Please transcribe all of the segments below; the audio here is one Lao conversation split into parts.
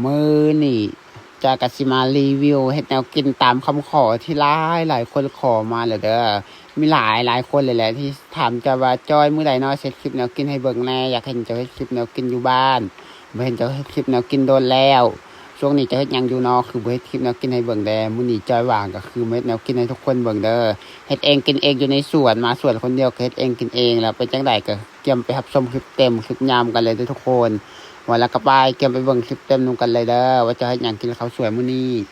ມື້ນີ້ຈອຍກໍຊິມາຣີວິວເຮັດແນວກິນຕາມຄຳຂໍທີ່ຫຼາຍໆຄົນຂໍມາແລ້ວເດີ. ມີຫຼາຍໆຄົນເລີຍແຫຼະທີ່ຖາມຈອຍວ່າ ຈອຍ ມື້ໃດເນາະເຮັດຄລິບແນວກິນໃຫ້ເບິ່ງແດ່ ຢາກເຫັນເຈົ້າເຮັດຄລິບແນວກິນຢູ່ບ້ານ ບໍ່ເຫັນເຈົ້າເຮັດຄລິບແນວກິນດົນແລ້ວ. ຊ່ວງນີ້ເຈົ້າເຮັດຫຍັງຢູ່ເນາະ ຄືບໍ່ເຮັດຄລິບແນວກິນໃຫ້ເບິ່ງແດ່. ມື້ນີ້ຈອຍວ່າງກໍຄືມາເຮັດແນວກິນໃຫ້ທຸກຄົນເບິ່ງເດີ. ເຮັດເອງກິນເອງຢູ່ໃນສວນ ມາສວນຄົນດຽວກໍເຮັດເອງກິນເອງ ແລ້ວເປັນຈັ່ງໃດກໍກຽມໄປຮັບຊົມຄລິບເຕັມ ຄລິບຍາວນຳກັນເລີຍເດີທຸກຄົນ. ວ່າແລ້ວກໍໄປ ກຽມໄປເບິ່ງຄລິບເຕັມນຳກັນເລີຍເດີ ວ່າຈອຍເຮັດຫຍັງກິນເຂົ້າສວນມື້ນີ້.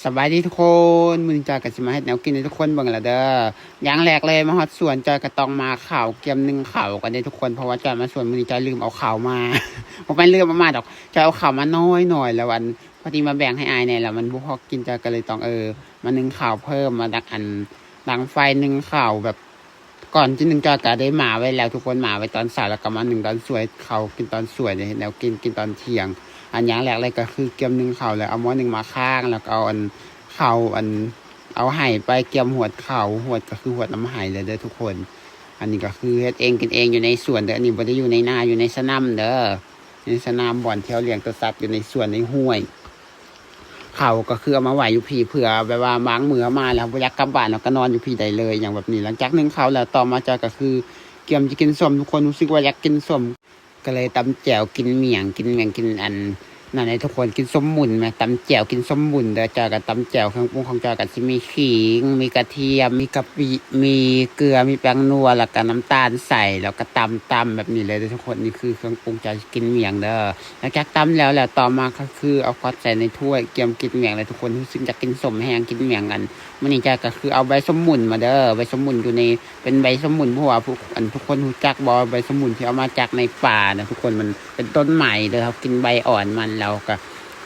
ສະບາຍດີທຸກຄົນ ມື້ນີ້ຈອຍກໍຊິມາເຮັດແນວກິນໃຫ້ທຸກຄົນເບິ່ງແລ້ວເດີ. ຢ່າງແລກເລີຍມາຮອດສວນ ຈອຍກໍຕ້ອງມາເຂົ້າ ກຽມໜຶ້ງເຂົ້າກັນເດ້ທຸກຄົນ ເພາະວ່າຈອຍມາສວນມື້ນີ້ຈອຍລືມເອົາເຂົ້າມາ ບໍ່ແມ່ນລືມເອົາມາດອກ ຈອຍເອົາເຂົ້າມາໜ້ອຍໆ ແລ້ວອັນ ພໍດີມາແບ່ງໃຫ້ອ້າຍແດ່ ແລ້ວມັນບໍ່ພໍກິນ ຈອຍກໍເລີຍຕ້ອງ ເອີ ມາໜຶ້ງເຂົ້າເພີ່ມ ມາດັງ ອັນ ດັງໄຟໜຶ້ງເຂົ້າແບບ ກ່ອນຊິໜຶ້ງຈອຍກໍໄດ້ໝາໄວ້ແລ້ວທຸກຄົນ ໝາໄວ້ຕອນເຊົ້າ ແລ້ວກໍມາໜຶ້ງຕອນສວຍ ເຂົ້າກິນຕອນສວຍ ເຮັດແນວກິນ ກິນຕອນທ່ຽງ. ອັນຢ່າງແລກເລີຍກໍຄືກຽມໜຶ້ງເຂົ້າ ແລ້ວເອົາໝໍ້ໜຶ້ງມາຄ້າງ ແລ້ວກໍເອົາອັນ ເຂົ້າອັນ ເອົາໄຫໄປກຽມຫວດເຂົ້າ ຫວດກໍຄືຫວດນຳໄຫເລີຍເດີທຸກຄົນ. ອັນນີ້ກໍຄືເຮັດເອງກິນເອງຢູ່ໃນສວນເດີ ອັນນີ້ບໍ່ໄດ້ຢູ່ໃນນາ ຢູ່ໃນສະໜາມເດີ ຢູ່ໃນສະໜາມບ່ອນທີ່ເຮົາລ້ຽງຕົວສັດ ຢູ່ໃນສວນໃນຫ້ວຍ. ເຂົ້າກໍຄືເອົາມາໄວ້ຢູ່ພີ້ ເພື່ອແບບວ່າບາງມື້ເຮົາມາແລ້ວເຮົາບໍ່ຢາກກັບບ້ານ ເຮົາກໍນອນຢູ່ພີ້ໄດ້ເລີຍ ຫຍັງແບບນີ້. ຫຼັງຈາກໜຶ້ງເຂົ້າແລ້ວ ຕໍ່ມາຈອຍກໍຄືກຽມຈະກິນສົ້ມ ທຸກຄົນຮູ້ສຶກວ່າຢາກກິນສົ້ມ ກໍເລີຍຕຳແຈ່ວກິນໝ້ຽງ ກິນໝ້ຽງ ກິນອັນນັ້ນໃຫ້ທຸກຄົນ ກິນສົ້ມໝຸ່ນແໝ່ ຕຳແຈ່ວກິນສົ້ມໝຸ່ນເດີ. ຈອຍກໍຕຳແຈ່ວ ເຄື່ອງປຸງຂອງຈອຍກໍຊິມີຂີງ ມີກະທຽມ ມີກະປິ ມີເກືອ ມີແປ້ງນົວ ແລ້ວກໍນ້ຳຕານໃສ່ ແລ້ວກໍຕຳ ຕຳແບບນີ້ເລີຍເດີທຸກຄົນ. ນີ້ຄືເຄື່ອງປຸງຈອຍກິນໝ້ຽງເດີ. ຫຼັງຈາກຕຳແລ້ວ ແລ້ວຕໍ່ມາກໍຄືເອົາຂອດໃສ່ໃນຖ້ວຍ ກຽມກິນໝ້ຽງແລ້ວ ທຸກຄົນຮູ້ສຶກຢາກກິນສົ້ມແຮງ ກິນໝ້ຽງ. ອັນ ມື້ນີ້ຈອຍກໍຄືເອົາໃບສົ້ມໝຸ່ນມາເດີ ໃບສົ້ມໝຸ່ນຢູ່ໃນ ເປັນໃບສົ້ມໝຸ່ນ ບໍ່ຮູ້ວ່າຜູ້ ອັນ ທຸກຄົນຮູ້ຈັກບໍ່ ໃບສົ້ມໝຸ່ນທີ່ເອົາມາຈາກໃນປ່ານະທຸກຄົນ ມັນເປັນຕົ້ນໃໝ່ເດີ. ເຮົາກິນໃບອ່ອນມັນ ແລ້ວກໍ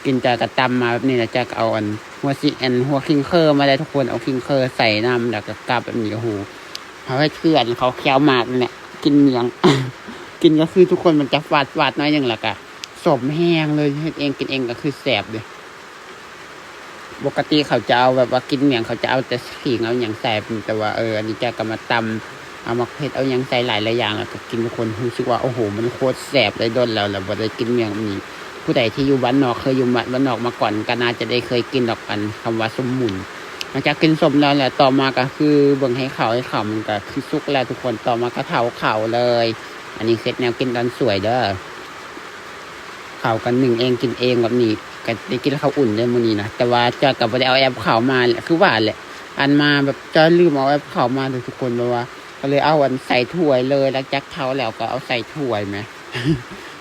ກິນ ຈອຍກໍຕຳມາແບບນີ້ ແລ້ວຈອຍກໍເອົາອັນ ຫົວຊິ ອັນ ຫົວຄີງເຄີມາໄດ້ທຸກຄົນ ເອົາຄີງເຄີໃສ່ນຳ ແລ້ວກໍກັບແບບນີ້. ໂອ້ໂຫ ເຮົາເຮັດຄືອັນເຂົາຂຽວໝາກນີ້ແຫຼະ ກິນໝ້ຽງ ກິນກໍຄືທຸກຄົນມັນຈະຝາດໆໜ້ອຍໜຶ່ງ ແລ້ວກໍສົ້ມແຮງເລີຍ. ເຮັດເອງກິນເອງກໍຄືແຊບເດ້. ປົກກະຕິເຂົາຈະເອົາແບບວ່າກິນໝ້ຽງ ເຂົາຈະເອົາແຕ່ຂີງເອົາຫຍັງໃສ່ ແຕ່ວ່າ ເອີ ອັນນີ້ຈອຍກໍມາຕຳ ເອົາໝາກເຜັດ ເອົາຫຍັງໃສ່ຫຼາຍໆຢ່າງ ແລ້ວກໍກິນ ທຸກຄົນຮູ້ສຶກວ່າ ໂອ້ໂຫ ມັນໂຄດແຊບເລີຍ. ດົນແລ້ວ ແລ້ວບໍ່ໄດ້ກິນໝ້ຽງແບບນີ້. ຜູ້ໃດທີ່ຢູ່ບ້ານນອກ ເຄີຍຢູ່ບ້ານນອກມາກ່ອນ ກໍໜ້າຈະໄດ້ເຄີຍກິນດອກ ອັນ ຄຳວ່າສົ້ມໝຸ່ນ. ຫຼັງຈາກກິນສົ້ມແລ້ວ ແລ້ວຕໍ່ມາກໍຄືເບິ່ງໃຫ້ເຂົ້າ ໃຫ້ເຂົ້າມັນກໍຄືສຸກແລ້ວທຸກຄົນ ຕໍ່ມາກໍເຜົາເຂົ້າເລີຍ. ອັນນີ້ເຮັດແນວກິນຕອນສວຍເດີ. ເຂົ້າກໍໜຶ້ງເອງກິນເອງແບບນີ້ ກໍໄດ້ກິນເຂົ້າອຸ່ນເດ້ມື້ນີ້ນະ. ແຕ່ວ່າຈອຍກໍບໍ່ໄດ້ເອົາແອບເຂົ້າມາແຫຼະ ຄືວ່າແຫຼະ ອັນມາແບບຈອຍລືມເອົາແອບເຂົ້າມາເດີທຸກຄົນ ແບບວ່າກໍເລີຍເອົາອັນໃສ່ຖ້ວຍເລີຍ ຫຼັງຈາກເຜົາແລ້ວກໍເອົາໃສ່ຖ້ວຍແໝ່.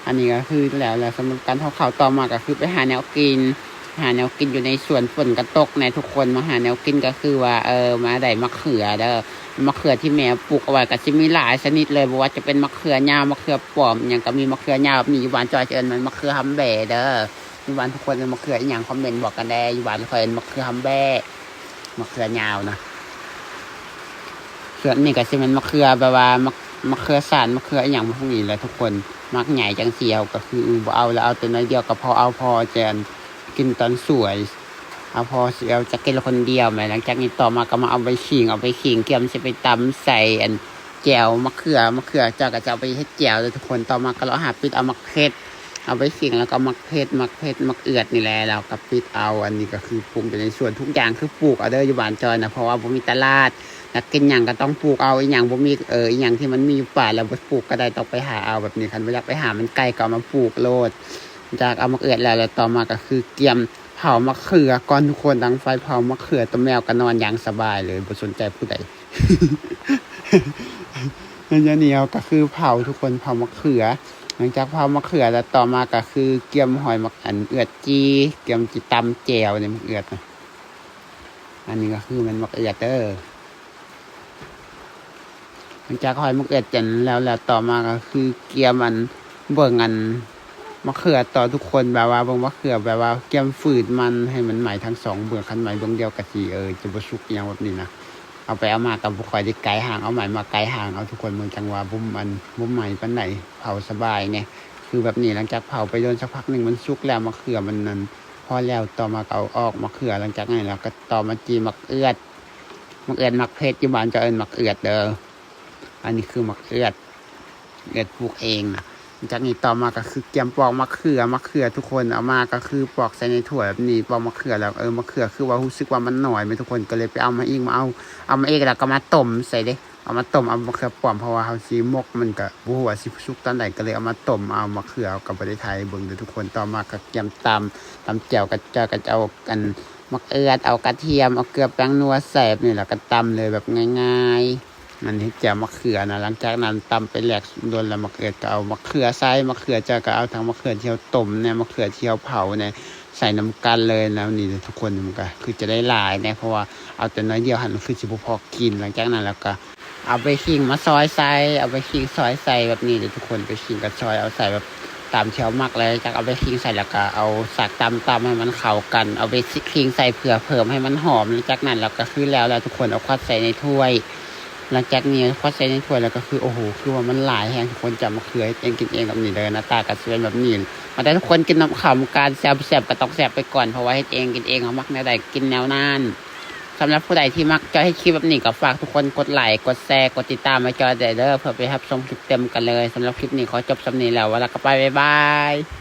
ອັນນີ້ກໍຄືແລ້ວ ແລ້ວສຳລັບການເຜົາເຂົ້າ. ຕໍ່ມາກໍຄືໄປຫາແນວກິນ ຫາແນວກິນຢູ່ໃນສວນ ຝົນກໍຕົກແດ່ທຸກຄົນ ມາຫາແນວກິນກໍຄືວ່າ ເອີ ມາໄດ້ມະເຂືອເດີ. ມະເຂືອທີ່ແມ່ປູກເອົາໄວ້ກໍຊິມີຫຼາຍຊະນິດເລີຍ ບໍ່ວ່າຈະເປັນມະເຂືອຍາວ ມະເຂືອປ້ອມ ຫຍັງກໍມີ. ມະເຂືອຍາວແບບນີ້ ຢູ່ບ້ານຈອຍຈະເອີ້ນມັນມະເຂືອຫຳແບເດີ. ຢູ່ບ້ານທຸກຄົນເອີ້ນມະເຂືອອີ່ຫຍັງ ຄອມເມັນບອກກັນແດ່. ຢູ່ບ້ານຂ້ອຍເອີ້ນມະເຂືອຫຳແບ ມະເຂືອຍາວນະ. ສ່ວນນີ້ກໍຊິແມ່ນມະເຂືອແບບວ່າ ມະ ມະເຂືອສານ ມະເຂືອອີ່ຫຍັງພວກນີ້ແຫຼະທຸກຄົນ. ໝາກໃຫຍ່ຈັ່ງຊີ້ເຮົາກໍຄືບໍ່ເອົາ ແລ້ວເອົາແຕ່ໜ້ອຍດຽວກໍພໍເອົາ ພໍຈະ ອັນ ກິນຕອນສວຍ ເອົາພໍຊິເອົາຈັກກິນຄົນດຽວແໝ່. ຫຼັງຈາກນີ້ຕໍ່ມາກໍມາເອົາໃບຂີງ ເອົາໃບຂີງກຽມຊິໄປຕຳໃສ່ອັນ ແຈ່ວໝາກເຂືອ ໝາກເຂືອຈອຍກໍຈະເອົາໄປເຮັດແຈ່ວເດີທຸກຄົນ. ຕໍ່ມາກໍເລາະຫາປິດເອົາໝາກເຜັດ ເອົາໃບຂີງ ແລ້ວກໍໝາກເຜັດ ໝາກເຜັດ ໝາກເອືອດນີ້ແຫຼະ ແລ້ວກໍປິດເອົາ. ອັນນີ້ກໍຄືປູກຢູ່ໃນສວນ ທຸກຢ່າງຄືປູກເອົາເດີ ຢູ່ບ້ານຈອຍນະ ເພາະວ່າບໍ່ມີຕະຫຼາດ. ຢາກກິນຫຍັງກໍຕ້ອງປູກເອົາ ອີ່ຫຍັງບໍ່ມີ ເອີ ອີ່ຫຍັງທີ່ມັນມີຢູ່ປ່າແລ້ວບໍ່ປູກກໍໄດ້ ຕ້ອງໄປຫາເອົາແບບນີ້. ຄັນບໍ່ຢາກໄປຫາມັນໄກກໍເອົາມາປູກໂລດ. ຈາກເອົາໝາກເອືອດແລ້ວ ແລ້ວຕໍ່ມາກໍຄືກຽມເຜົາໝາກເຂືອກ່ອນທຸກຄົນ ດັງໄຟເຜົາໝາກເຂືອ ຕົວແມວກໍນອນຢ່າງສະບາຍເລີຍ ບໍ່ສົນໃຈຜູ້ໃດ. ແລ້ວດຽວນີ້ເຮົາກໍຄືເຜົາທຸກຄົນ ເຜົາໝາກເຂືອ. ຫຼັງຈາກເຜົາໝາກເຂືອແລ້ວ ຕໍ່ມາກໍຄືກຽມຫອຍໝາກ ອັນ ເອືອດຈີ່ ກຽມຊິຕຳແຈ່ວໃນໝາກເອືອດນະ. ອັນນີ້ກໍຄືແມ່ນໝາກເອືອດເດີ. ຫຼັງຈາກຫອຍໝາກເອືອດຈັ່ງແລ້ວ ແລ້ວຕໍ່ມາກໍຄືກຽມ ອັນ ເບິ່ງ ອັນ ໝາກເຂືອຕໍ່ທຸກຄົນ ແບບວ່າເບິ່ງໝາກເຂືອ ແບບວ່າກຽມຝືນມັນໃຫ້ມັນໄໝທັງສອງເບື້ອງ ຄັນໄໝເບື້ອງດຽວກໍຊິ ເອີ ຈະບໍ່ສຸກອີ່ຫຍັງແບບນີ້ນະ. ເອົາໄປເອົາມາກໍບໍ່ຄ່ອຍໄດ້ໄກຫາງ ເອົາໄໝມາໄກຫາງເອົາທຸກຄົນ ເບິ່ງຈັ່ງວ່າບໍ່ ອັນ ບໍ່ໄໝປານໃດ ເຜົາສະບາຍແດ່ ຄືແບບນີ້. ຫຼັງຈາກເຜົາໄປໂດນສັກພັກໜຶ່ງ ມັນສຸກແລ້ວ ໝາກເຂືອມັນ ອັນ ພໍແລ້ວ ຕໍ່ມາກໍເອົາອອກໝາກເຂືອ. ຫຼັງຈາກນັ້ນແລ້ວກໍຕໍ່ມາຈີ່ໝາກເອືອດ ໝາກເອືອດ ໝາກເຜັດ ຢູ່ບ້ານຈອຍເອີ້ນໝາກເອືອດເດີ. ອັນນີ້ຄືໝາກເອືອດ ເອືອດປູກເອງນະ. ຈາກນີ້ຕໍ່ມາກໍຄືກຽມປອກມະເຂືອ ມະເຂືອທຸກຄົນ ເອົາມາກໍຄືປອກໃສ່ໃນຖ້ວຍແບບນີ້ ປອກມະເຂືອແລ້ວ ເອີ ມະເຂືອຄືວ່າຮູ້ສຶກວ່າມັນໜ້ອຍແມ່ທຸກຄົນ ກໍເລີຍໄປເອົາມາອີກ ມາເອົາ ເອົາມາອີກ ແລ້ວກໍມາຕົ້ມໃສ່ເດ້ ເອົາມາຕົ້ມເອົາມະເຂືອປ້ອມ ເພາະວ່າເຮົາຊິໝົກ ມັນກໍບໍ່ຮູ້ວ່າຊິສຸກຕອນໃດ ກໍເລີຍເອົາມາຕົ້ມເອົາມະເຂືອ ກໍບໍ່ໄດ້ຖ່າຍໃຫ້ເບິ່ງເດີທຸກຄົນ. ຕໍ່ມາກໍກຽມຕຳ ຕຳແຈ່ວ ກໍເຈົ້າກໍຈະເອົາອັນໝາກເອືອດ ເອົາກະທຽມ ເອົາເກືອ ແປ້ງນົວ ໃສ່ແບບນີ້ ແລ້ວກໍຕຳເລີຍແບບງ່າຍໆ ອັນເຮັດແຈ່ວມະເຂືອນະ. ຫຼັງຈາກນັ້ນຕຳໄປແຫຼກດົນແລ້ວ ໝາກເອືອດກໍເອົາໝາກເຂືອໃສ່ ໝາກເຂືອເຈົ້າກໍເອົາທັງໝາກເຂືອທີ່ເຮົາຕົ້ມແດ່ ໝາກເຂືອທີ່ເຮົາເຜົາແດ່ ໃສ່ນຳກັນເລີຍແນວນີ້ເດີທຸກຄົນ. ມັນກໍຄືຈະໄດ້ຫຼາຍແດ່ ເພາະວ່າເອົາແຕ່ໜ້ອຍດຽວຫັ້ນ ມັນຄືຊິບໍ່ພໍກິນ. ຫຼັງຈາກນັ້ນແລ້ວກໍເອົາເບຄິງມາຊອຍໃສ່ ເອົາເບຄິງຊອຍໃສ່ແບບນີ້ເດີທຸກຄົນ ເບຄິງກໍຊອຍເອົາໃສ່ແບບຕາມທີ່ເຮົາມັກເລີຍ ຈາກເອົາເບຄິງໃສ່ແລ້ວກໍເອົາສາກຕຳ ຕຳໃຫ້ມັນເຂົ້າກັນ ເອົາເບຄິງໃສ່ເພື່ອເພີ່ມໃຫ້ມັນຫອມ. ຫຼັງຈາກນັ້ນແລ້ວກໍຄືແລ້ວແລ້ວທຸກຄົນ ເອົາຂວັດໃສ່ໃນຖ້ວຍ. ຫຼັງຈາກນີ້ຂວັດໃສ່ໃນຖ້ວຍແລ້ວກໍຄື ໂອ້ໂຫ ຄືວ່າມັນຫຼາຍແຮງທຸກຄົນ ຈາກມາເຂືອເຮັດເອງກິນເອງແບບນີ້ເດີ ໜ້າຕາກໍຊິເປັນແບບນີ້. ມາເດີທຸກຄົນ ກິນນຳເຂົ້ານຳກັນ ແຊບບໍ່ແຊບກໍຕ້ອງແຊບໄປກ່ອນ ເພາະວ່າເຮັດເອງກິນເອງ ເຮົາມັກແນວໃດກິນແນວນັ້ນ. ສຳລັບຜູ້ໃດທີ່ມັກຈອຍເຮັດຄລິບແບບນີ້ ກໍຝາກທຸກຄົນກົດໄລ ກົດແຊ ກົດຕິດຕາມໃຫ້ຈອຍໄດ້ເດີ ເພື່ອໄປຮັບຊົມຄລິບເຕັມກັນເລີຍ. ສຳລັບຄລິບນີ້ຂໍຈົບສ່ຳນີ້ແລ້ວ ແລ້ວກໍໄປ ບາຍບາຍ.